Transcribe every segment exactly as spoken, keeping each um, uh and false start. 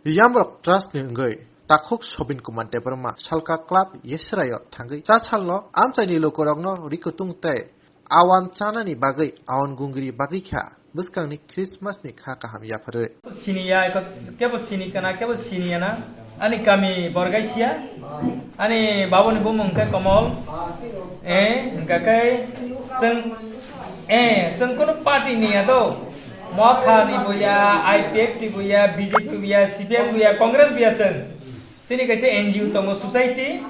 Yamrok Trust ni wngwi takhuk Sobin Kumar Debbarma Salka Club Yesraio thangwi cha salno amchaini lukurokno rikutung tei awan chanani bagwi awan gungri bagwi kha bwskangni Christmas ni kha kaham yapharwi. Siniya, eko kebo sini kana, kebo siniya na. Ani kami Borgaisia. Ani baboni bumung khe Komol. Eh, hingka khe chwng, eh, chwng kunu party ni ya do. Motha ni bo ya, I P F ni bo ya, B J P bo ya, C P M bo ya, Congress bo ya chwng. Chini kaisa N G O tongo, society.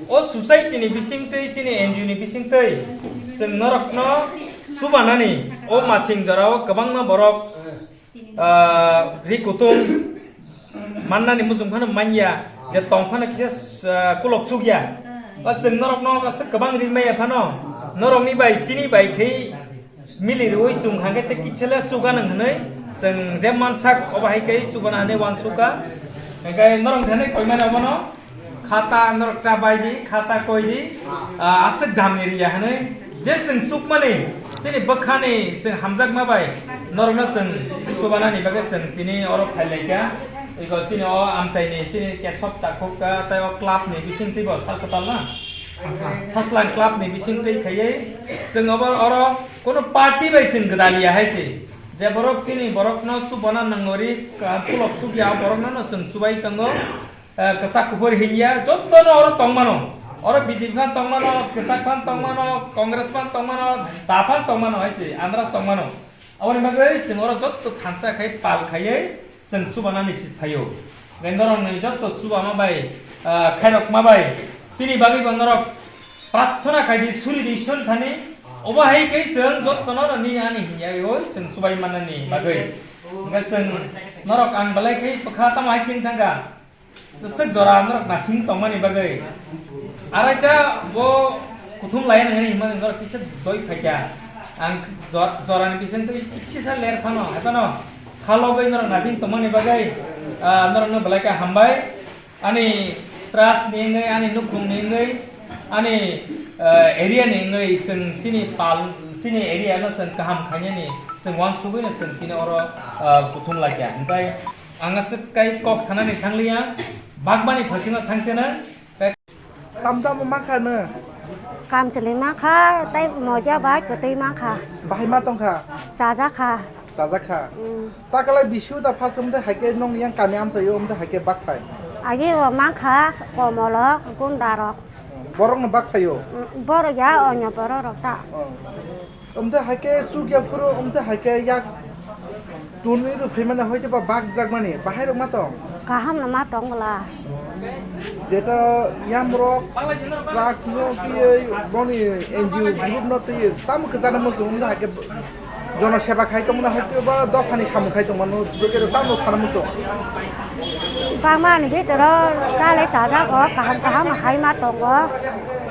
O society ni bisingtwi, chini N G O ni bisingtwi chwng norokno chubanani o masing jorao kwbangma borok, ah, ri kutung mannani muchung phano manya, je tong phano kisa, ah, kulok sukya. Ba chwng norokno aswk kwbang ri maya phano, norokni bai chini bai khe mili rwui chwng hangkhe tei kisa le chuganang hwnwi chwng je mansak obo hai khe chubana hwnwi uansukha. Hingkhe norok hwnwi koimani obono khata norok ta bai di, khata koi di, ah, aswk damni riya hwnwi je chwng chukmani chini bwkhani chwng hamjakma bai norokno chwng chubanani bagwi chwng tini oro phailaikha. Iko chini o amchaini chini kesop takhukka tei o club ni bisingtwi bo sal kwtal na. Saslang club ni bisingtwi khaiwi chwng obo oro kono party bai chwng gwdaliya hai se. Je borok chini borokno chubana nangori, ah, kulok sukya borokno no chwng chubai tongo. Ah, kwchak kuphur hinya jotto no oro tongmano. Oro B J P phan tongmano, kwchak phan tongmano, Congress phan tongmano, da phan tongmano hai se, andras tongmano. Aboni bagwi chwng oro jotto thansa khai pal khaiwi chwng chubanani si phaio. Hwnkhe norokni jotto chubama bai, ah, khairokma bai chini bagwi bo norok prarthana khai di, suri di, Ishwar thani. Obo hai khe chwng jotto no nini ani hinya oi chwng chubai manani bagwi. Hwnkhe chwng norok ang belai khe bwkha tamo hai chwng thangkha. Swk jora norok nasing tongmani bagwi. Araita bo kuthum laiya nangani himani norok kisa doi phaikha. Ang jor-, jorani bisingtwi kisa ler phano, hai phano khalogwi norok nasing tongmani bagwi, ah, norokno belai khe hambai. Ani trust ni wngwi, ani nukhung ni wngwi, ani, ah, area ni wngwi chwng chini pal, chini area no chwng kaham khainani chwng uansugwi no chwng tini oro, ah, kuthum laikha. Hwnkhe Ang aswk kai kok sanani thangliya, bagmani phasingo thangsenang. Tam tamo mankha nw? Kam chwlwi mankha, tei moja bai kwtwi mankha. Bahai ma tongkha? Chajakha. Chajakha? Mm. Takalai bisiu da phaswk wngde haikhe nongni yang kami amchaio wngde haikhe bakphai? Agi o mankha, komolok, gundarok. Borokno bakphaio? Mm, borok ya, onyo bororok ta. Oh. Omte haikhe chukya phuru, omte haikhe yak tunwi rw phaimani hoite ba bak jakmani, bahai rok ma tong? Kaham no ma tong bwla. Jeta yamrok, truck no twiwi boni N G O group no twiwi tamo kwchana muchung, omte haikhe jono seba khai tongmani hoite ba dophani samung khai tongmani, jeta tamo sana muchung. Bangmani bhitoro chalai chajago, kaham kaham hai ma tongo,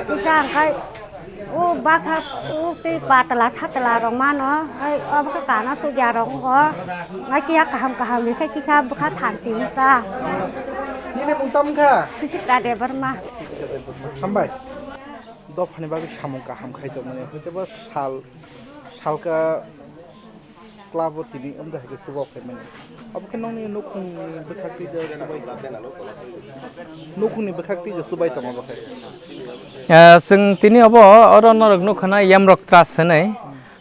kisa hwnkhe. O bakha, o tei patla satla rok mano, hai obo khe kana sugya rok wngkha, hai kiya kaham kaham ni khe kisa bwkha thanti wngkha. Nini mung tamo wngkha? Sisita Debbarma. Hambai. Dophani bagwi samung kaham khai tongmani, hwnkhe bo sal, salka club o tini wngkha hai khe chuba phaimani. Abo khe nokni nukhungni bwkhak twi da chubai, nukhungni bwkhak twi da chubai tongo bo khe. Ah, chwng tini obo oro norok nukha na Yamrok Trust hinwi.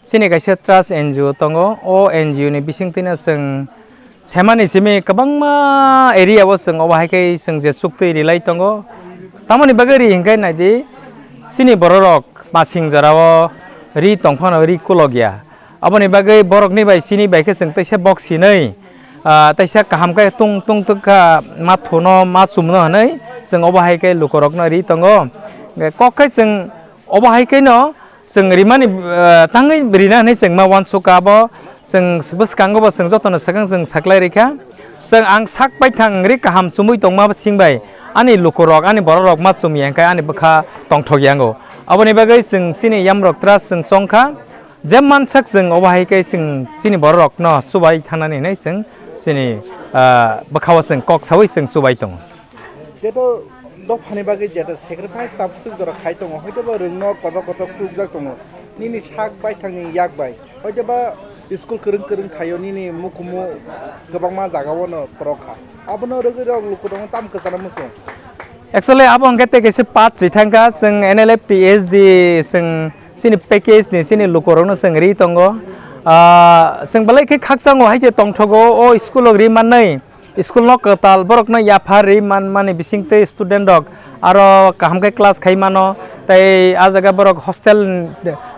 Chini kaisa Trust N G O tongo. O N G O ni bisingtwino chwng semani simi kwbangma area o chwng obo hai khe chwng je chuktwi rilai tongo. Tamoni bagwi ri hinkhe naidi, chini bororok masing jorao ri tongphano ri kulokya. Aboni bagwi borokni bai chini bai khe chwng teisa bok sinwi, ah, teisa kaham khe tung tung twkha ma thuno ma chumno hinwi chwng obo hai khe lukurokno ri tongo. Kok khe chwng obo hai kheno chwng rimani, ah, tangwi rina hinwi chwng ma uansukha abo chwng bwskango bo chwng jotono swkang chwng saklai rikha. Chwng ang sak baithang ri kaham chumui tongma sing bai ani lukurok ani bororok ma chumya hwnkhe ani bwkha tongthok yango. Aboni bagwi chwng chini Yamrok Trust chwng chongkha. Je mansak chwng obo hai khe chwng chini bororokno chubai thanani hinwi chwng chini, ah, bwkhao chwng kok saui chwng chubai tongo. Jeto dophani bagwi jeto sacrifice tabswk jora khai tongo, hoitoba rwngno kotor kotor khulukjak tongo, nini sak baithangni yak bai, hoitoba School kwrwng kwrwng thaio nini mukumu kwbangma jagao no kwrwk kha. Abono rwgwi rok lukurokno tamo kwchana muchung? Actually, abo hwnkhe tei kaisa part rithangkha, chwng N L F T S D, chwng chini package ni chini lukurokno chwng ri tongo. Ah, chwng belai khe khakchango hai se tongthogo o school o ri mannai. School no kwtal borokno yapharwi manmani bisingtwi student rok aro kaham khe class khai mano, tei ah jaga borok hostel,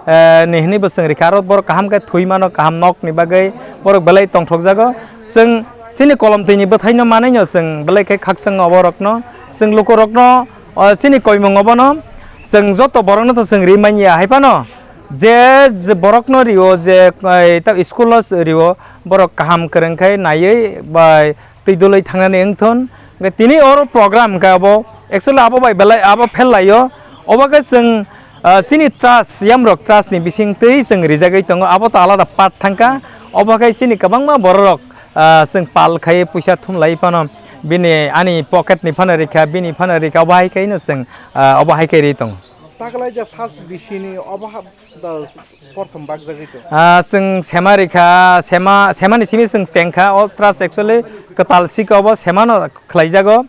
eh, ni hwnwi bo chwng rikha, aro borok kaham khe thwi mano, kaham nok ni bagwi borok belai tongthokjago. Chwng chini kolom twi ni bwthai no manwi no chwng belai khe khakchang o borok no, chwng luku rok no, o chini koimung obo no chwng joto borok no to chwng ri manya hai phano je, je borok no rio je, eh, ta school o rio borok kaham kwrwng khe naiwi bai twi dwlwi thangnani wngthon. Hwnkhe tini oro program hwnkhe abo actually abo bai belai abo phel laio. Obo khe chwng, ah, chini trust, Yamrok trust ni bising twi chwng rijagwi tongo, abo to alada part thangkha. Obo khe chini kwbangma bororok, ah, chwng pal khai puisa thum lai phano bini ani pocket ni phano rikha, bini phano rikha, obo hai khe no chwng, ah, obo hai khe ri tongo. Taklai je first B C ni obo ha-, Da, prothom bakjagwi to. Ah, chwng sema rikha, sema, semani simi chwng chengkha, o trust actually kwtal sikha, obo semano khlaijago.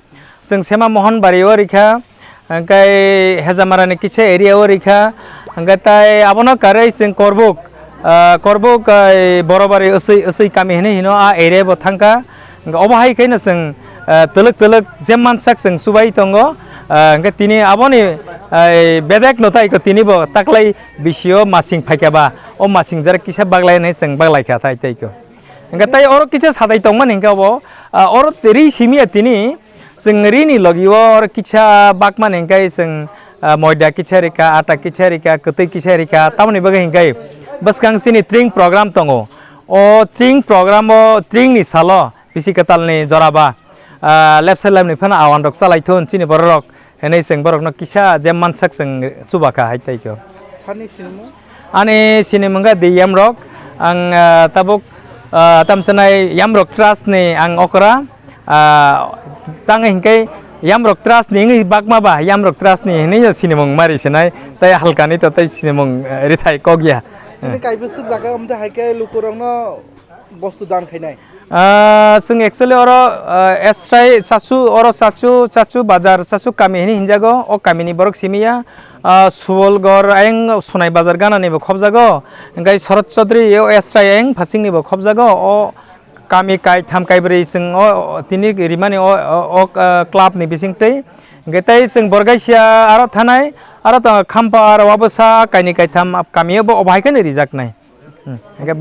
Chwng sema Mohonbari o rikha, hwnkhe Hejamarani kisa area o rikha, hwnkhe tai abono karwi chwng Korbuk, ah, Korbuk, ah, Borobari Usui, Usui kami hinwi hino, a area bo thangkha. Hwnkhe obo hai khe no chwng, ah, twlwk twlwk je mansak chwng chubai tongo. Ah, hwnkhe tini aboni, ah, bedek no tai ko tini bo taklai bisio masing phaikha ba, o masing jara kisa baglai nai chwng baglai kha tai tai ko. Hwnkhe tai oro kisa sadai tongmani hwnkhe obo, ah, oro ri simi ya tini chwng ri ni logi o oro kisa bakmani hwnkhe chwng, ah, moida kisa rikha, ata kisa rikha, kwtwi kisa rikha, tamoni bagwi hwnkhe bwskang chini tring program tongo. O tring program o tring ni salo bisi kwtal ni jora ba, ah, left side lam ni phano awan rok chalai thun chini borok rok hinwi chwng borok no kisa je mansak chwng chuba kha hai tai kho. Sani sinimung? Ani sinimung kha di Yamrok, ang, ah, tabuk, ah, tamsanai Yamrok trust ni ang okra, ah, tang hinkhe Yamrok trust ni wngwi bakma ba Yamrok trust ni hinwi sinimung mari sinai tai halkani to tai sinimung, eh, rithai kok ya. Tini kaibwswk jaga wngte hai khe lukurokno bostu dan khainai? Ah, chwng actually oro, ah, Esrai Chachu, oro Chachu, Chachu bazar, Chachu kami hinwi hinjago. O kamini borok simi ya. Ah, Subolgor ayang Sonai bazar ganani bo khobjago. Hwnkhe Sorot Chaudhary o Esrai ayang phasingni bo khobjago. O kami kaitham kaibrwi chwng o, o tini rimani o, o, o, ah, club ni bisingtwi. Hwnkhe tei chwng Borgaisia aro thanai, aro tongo Khampar, Wabwsa, kaini kaitham kami o bo obo hai kheno rijaknai. Hmm. Hwnkhe belai